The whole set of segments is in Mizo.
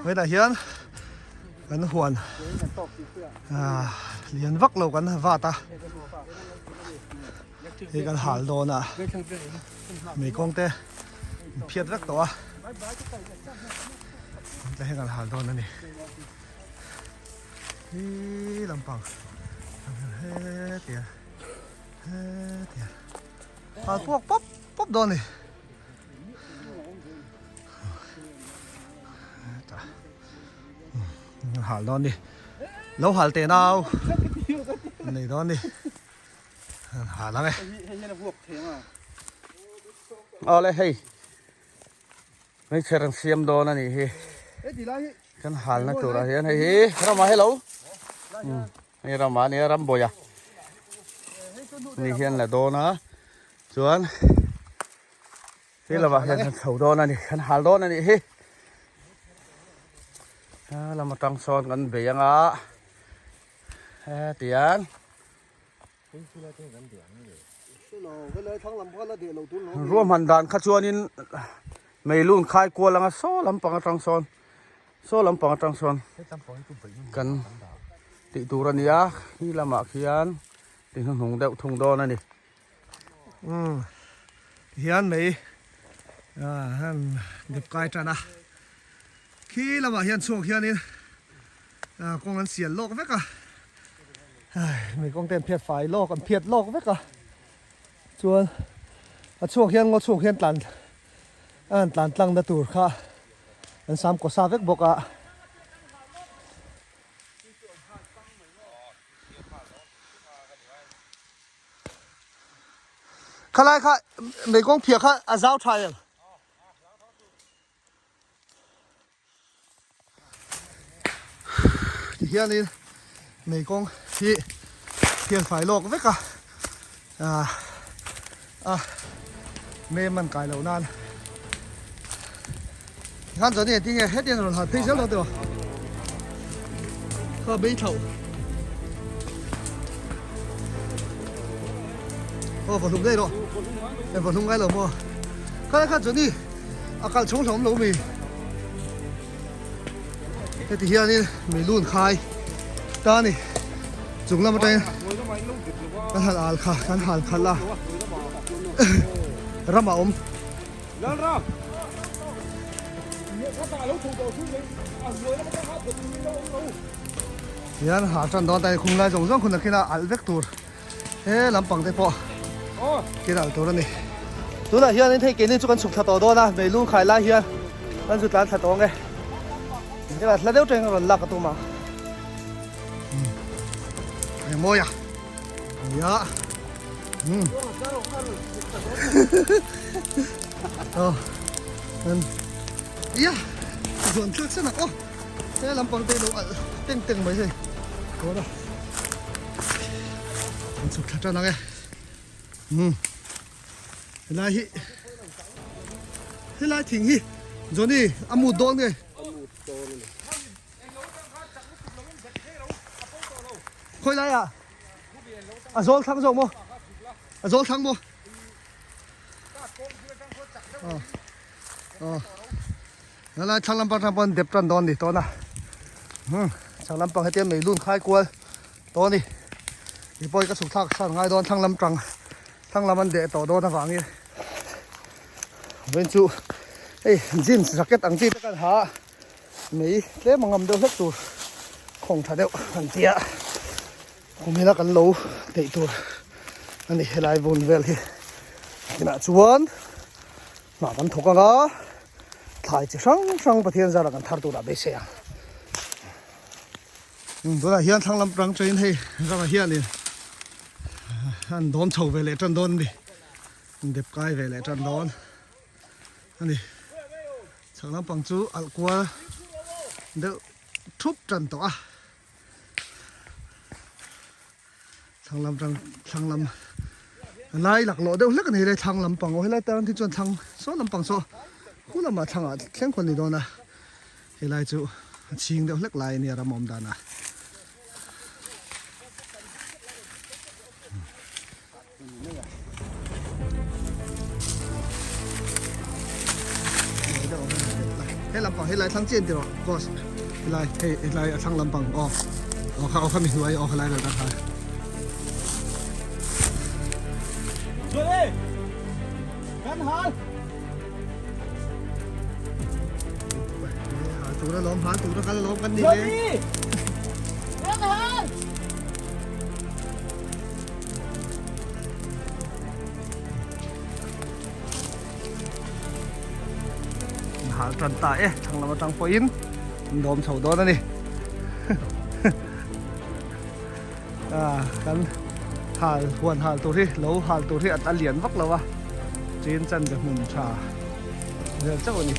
Vawiinah hian kan huan ah lian vak lo kan vat a hei kan hal dawn a mei kawng te an phiat vek tawh a tlai hian kan hal dawn a ni hi lampang hetia hetia hal puak pawp pawp dawn a ni. Hal dawn ni lo hal teh nau nei dawn ni hal ang e awle hei hmeichhe an siam dawn a nih hi kan halna turah hian hei hi ramah hello Hei ramah ania rambawiha ni hian la dawn a chuan he lamah hian kan chho dawn a ni kan hal dawn a nih hi a lam atang sawn kan bei anga hetiang Ruahman dan kha chuanin meilun khai kual anga saw lampang atang sawn saw lampang atang sawn kan tih tur a ni a khi lamah khian ti hnuhnung deuh thung dawn a ni. Umm tihian mei ah han dep kai tan a khi lamah hian chhuak hianin ah kawng an sial lawk vek a. Hei kawng te an phiat fai lawk an phiat lawk vek a chuan a chhuak hian ngaw chhuak hian tlan a han tlan tlang na tur kha an sam kaw sa vek bawk a. Khalai kha mei kawng phiah kha a zau tha em? Ti hianin mei kawng hi thian fai lawk vek a ah a mem an kai loh nan tikhan chuan hei tinge hetiang rawn hal phei zel dawn tawh kha bei thlauh aw va hlum daih rawh va hlum ngai lo maw khalai khan chuan ni. A kal chhung hlawm lo mi. Heti hianin mi lun khai ta ni. Chung lam atangin kan han al kha kan hal khalh a. Ram a awm. Hian ha tan dawn ta ni khung lai zawng zawng khun a alh vek tur. He lampang te pawh kin alh tur a ni. Tunah hianin hei keini chu kan chhuk thla tawh dawn a, meilung khai lai hian kan zu tlan thla tawh ang e. Engtin hla deuh teng rawn lak a tum ang. Eng mawi a. Nia. Um. Oh. Ia. Zuan thlak sen ang aw. He lampang te lo alh teng teng mai hei. Kawr a. An chhuk thla tan ang e. Um. Helai hi. Helai thing hi. Johnny a mut dawn nge? Khawi lai ah? A zawl thlang zawk maw? A zawl thlang maw? Aw. Aw. Helai thlang lampang tang pawn dep tan dawn ni tawna. Hmm, thlang lampang hetiang mei lun khai kual tawh ni. Ni pawh hi ka chhuk thlak san ngai dawn thlang lam tang thlang lam an deh tawh dawn avangin. Vawiin chu hei jeans jacket ang chi te kan ha a, mei tlem a ngam deuh hlek tur khawng tha deuh an tia. Kumina kan lo neih tur a ni helai vun vel hi. Tinah chuan. Hna kan thawk ang a, thlai chi hrang hrang Pathian zara kan thar turah beisei ang. Tunah hian thlang lam tang train hei ramah hianin an dawn chho ve leh tan dawn a ni, an dep kai ve leh tan dawn a ni. Chhak lampang chu alh kual deuh thup tan tawh a. Thlang lam tang thlang lam lai laklawh deuh hlek a ni le thlang lam pang aw helai tan hi chuan thlang saw lampang saw khu lamah thlangah thleng khawn ni dawn a helai chu a chhing deuh hlek lai a nia ram awm dan ah. He lam. lampang helai thlang chian tiraw boss helai hei helai a thlang lampang aw aw kha aw kha mi hnuai aw khalai vel ta kha Johnny kan hal hal tura lawm hal tura kal lawm kan ni le Johnny kan hal Hal tan ta e thlang lam atang pawhin an dawm chho dawn a ni kan hal huan hal tur hi lo hal tur hi a lian vak lo a chin chan ve hmun tha vel chauh a ni.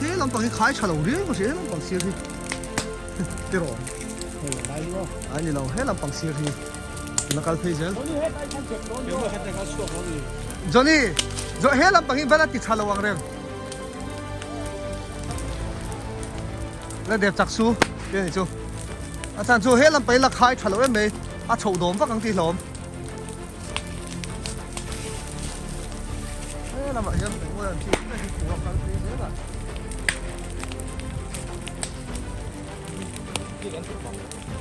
He lampang hi khai tha lo riau ka hria he lampang sir hi tiraw ai ni lo he lampang sir hi la kal phei zel Johnny he lampang hi vala ti tha lo ang reng la dep chak su te ni chu a chan chu he lampang hi la khai tha lo em mai a chhoh dawm vak ang tih hlawm He lamah hian engemaw an tih mek hi khua kal phei zel a.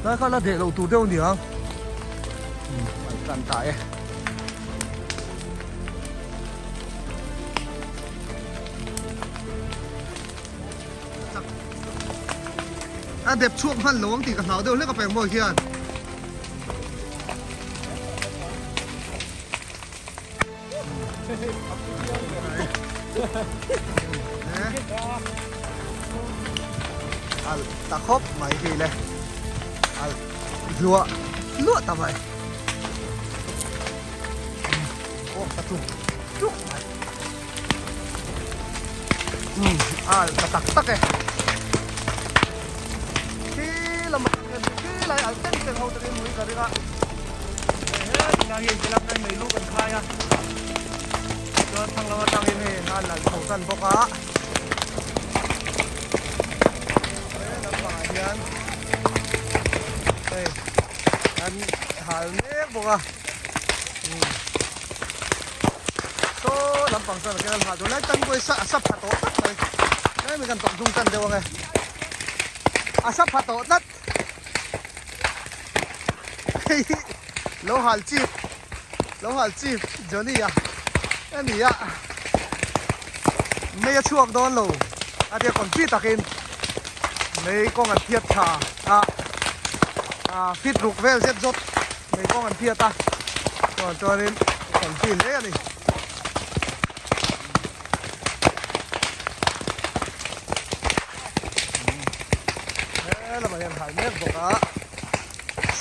Lai kha la deh loh tur deuh a ni ang. An tan ta e. A dep chhuak hman lo ang tih ka hlau deuh hlek a pengmawi hian. Al ta khawp mai hi le al luah luah ta mai oh ta tuk tuk mai al ta tak tak e khi lama khi lai al teng teng ho takin mui ka ring a he tilai hi tilam hian mei lu kan khai a chuan thlang lam atangin hei an lal chho tan bawk a he lampangah hian hei an hal mek bawk a. Saw lampang chuan a keng a tunlai tan pawh hi a sa pha tawh tlat mai tlem in kan tawp hnung tan deuh ang e a sa pha tawh tlat hei hi lo hal chief lo hal chief Johnny a ani a mei a chhuak dawn lo a tia confi takin mei kawng an phiat tha a a fit ruk vel zet zawt. Mei kawng an phiat a, chuan chuanin kan feel hle a ni. He lamah hian hai mek bawk a,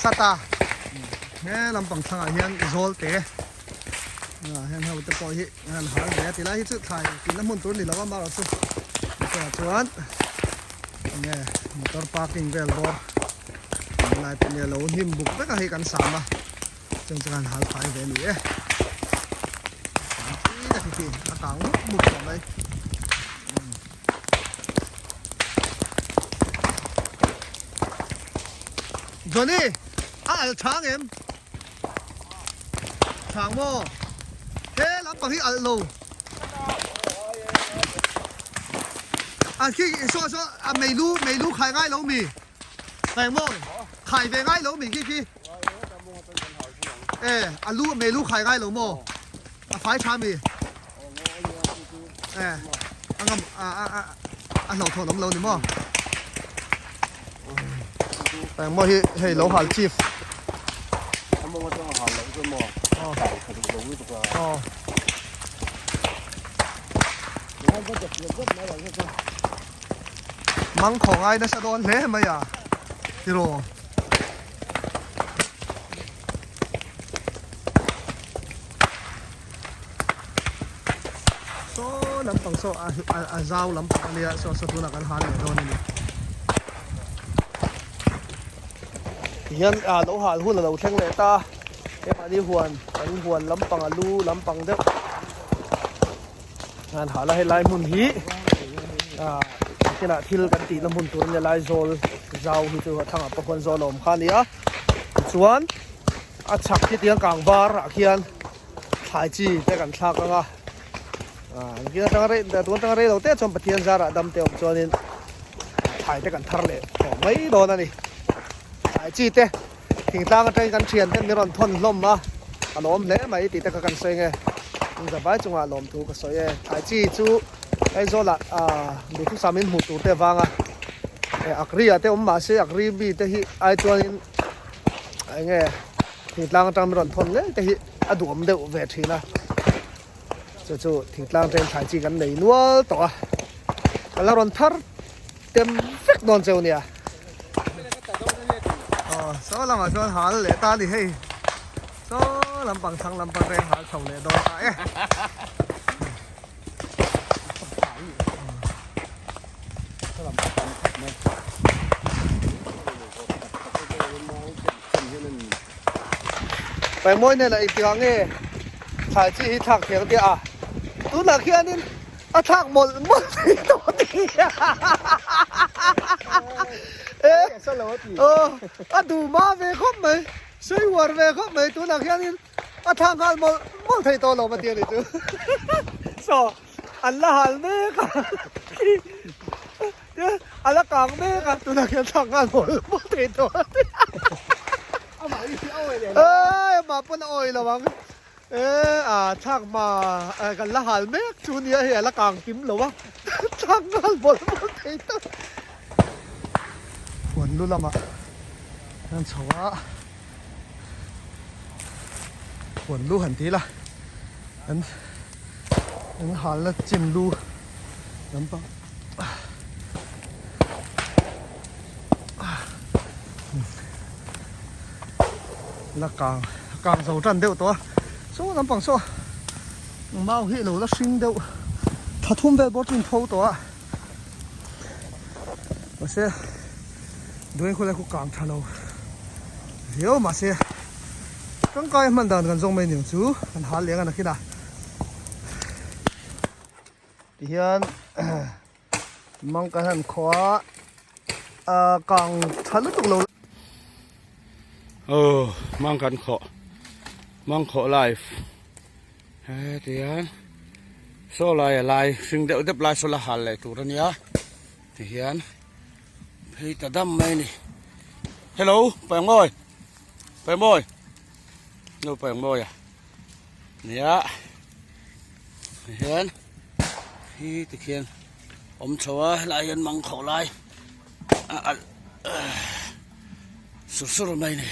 sata he lampang thlangah hian zawl te ah heng ho te pawh hi an hal ve a tilai hi chu thlai tinna hmun tur ni lo a amaherawh chu chuan enge motor parking vel bawr. Tunlai pawh nia lo hnim buk vek a hei kan sam a chung chuan hal fai ve a ni e sam chi tak hi a kang mup mup tawh mai Johnny a al chang em chang maw he lampang hi al lo a khi saw saw a meilu meilu khai ngai lo mi Eng maw? Khai ve ngai lo mi khi khi. E, a lu mei lu khai ngai lo maw? A fai tha mi. E, a ngam a a a a hlo thawn awm lo ni maw? Eng maw hi hei lo hal chief. A mawng atanga hal loh chu maw? Kai kha duh lo lutuk a. Aw. Mang khaw ngai nasa dawn hle mai a tiraw. Saw lampang saw a zau lampang a nia saw saw tunah kan hal leh dawn a ni. Tihian a lo hal hun a lo thleng leh ta keimahni huan kan huan lampang a lu lampang deuh. An hah la helai hmun hi ah kinah thil kan tihna hmun tur ania Laizawl. Zau hi chu a thangah pawh khuan zawl a awm kha a ni a, tichuan a chhak khi tiang kang var ah khian thlai chi te kan thlak ang a, ah engtin atanga rei tun atanga rei lo te chuan Pathian zarah dam te awm chuanin thlai te kan thar leh tawh mai dawn a ni. Thlai chi te thingtlang atangin kan thian ten min rawn thawn hlawm a, a lawm hle mai tih te kha kan sawi nge, inzavai chungah lawmthu ka sawi e. Thlai chi chu Aizawlah duhthusam in hmuh tur te avanga Akri ah te awm mahse Akri mi te hi ai chuanin eng nge thingtlang atang min rawn thawn ngei te hi a duhawm deuh ve thin a, chu chu thingtlang train thlai chi kan nei nual tawh a, ka la rawn thar tem vek dawn cheu nia. Aw saw lamah chuan hal leh ta a ni hei. Saw lampang thlang lampang reng hal chho leh dawn ta e. Paimawi nen a engtikah nge thlai chi hi thlak thiang tia a tunah khianin a thlak mawlh mawlh thei tawh a ti a duh ma ve khawp mai sawi uar ve khawp mai tunah khianin A thla nghal mawlh mawlh thei tawh lo ma tia ni chu. Saw an la hal mek a. A la kang mek a tunah khian thla nghal mawlh mawlh thei tawh a tia. Amah hi a awi leh lo. Êi amah pawn a awi lo ang. Ê a thlak hma kan la hal mek chu nia hei a la kang kim lo a. Thla nghal mawlh mawlh thei tawh. Huan lu lamah kan chho a. Huan lu han ti ila an an halna chin lu lampang la kang kang zo tan deuh tawh a saw lampang saw mau hi lo la hring deuh tha thum vel bawr chu in tho tawh a mahse Duai khawlai khu kang tha lo riau mahse tangkai hman dan kan zawng mai niang chu kan hal leng a nakin a tihian mang kan han khaw a ah kang tha lutuk lo. Aw mang kan khawh mang khawh live hetiang saw lai a lai hring deuh deuh lai saw la hal leh tur a nia tihian. Hei ta dam mai a ni. Hello, Pangmawi. Pangmawi. No Pangmawi a. Nia. Hian hi ti khian awm chho a helai hian mang khawh lai a alh sur sur mai a ni.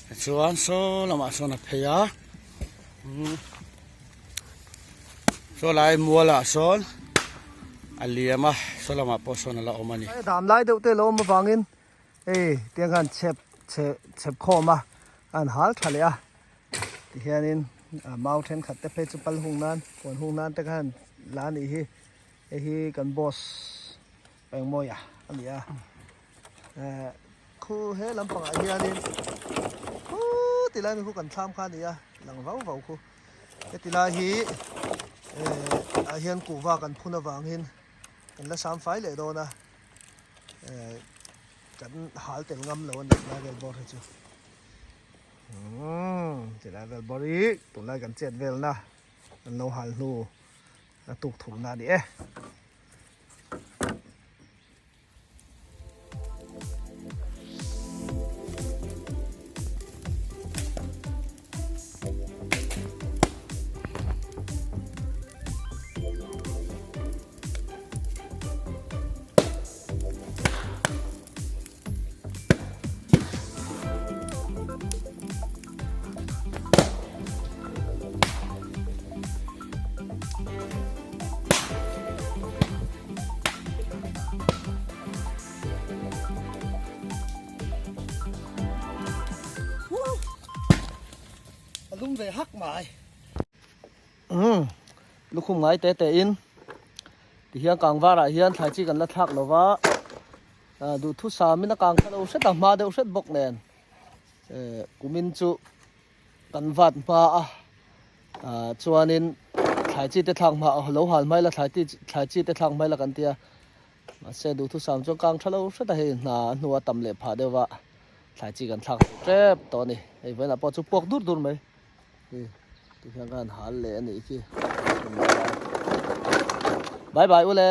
Tichuan saw lamah sawn a phei a. Saw lai mualah sawn a liam a, saw lamah pawh sawn a la awm a ni. Dam lai deuh te lo awm avangin hei tiang khan chhep chhe chhep khawm a, a han hal tha leh a tihianin mau thenkhat te phei chu pal hung nan huan hung nan te khan la a nih hi, hei hi kan boss Pengmawia a ni a, eh khu he lampangah hianin khu ti lai khu kan thlam kha a ni a lang vau vau khu. Heti lai hi eh ah hian kuhva kan phun avangin kan la sam fai leh dawn a eh kan hal tel ngam lo a ni tilai vel bawr hi chu umm tilai vel bawr hi tunlai kan chet velna kan lo hal hnu a tuk thumna a ni e. A lum ve hak mai. Umm lukhum ngai te te in tihian kangvar ah hian thlai chi kan la thlak lo va duhthusam in a kang kha lo hret a hma deuh hret bawk nen eh kumin chu kan vat hma a ah chuanin thlai chi te thlak hma lo hal hmai la thlai chi thlai chi te thlak hmai la kan tia. Mahse duhthusam chuan kang tha lo hret a hei hna a hnua tam leh phah deuh va thlai chi kan thlak tep tawh a ni. Hei vawiinah pawh chu puak dur dur mai. Hi tikhian khan hal leh a nih khi. Bye bye ule.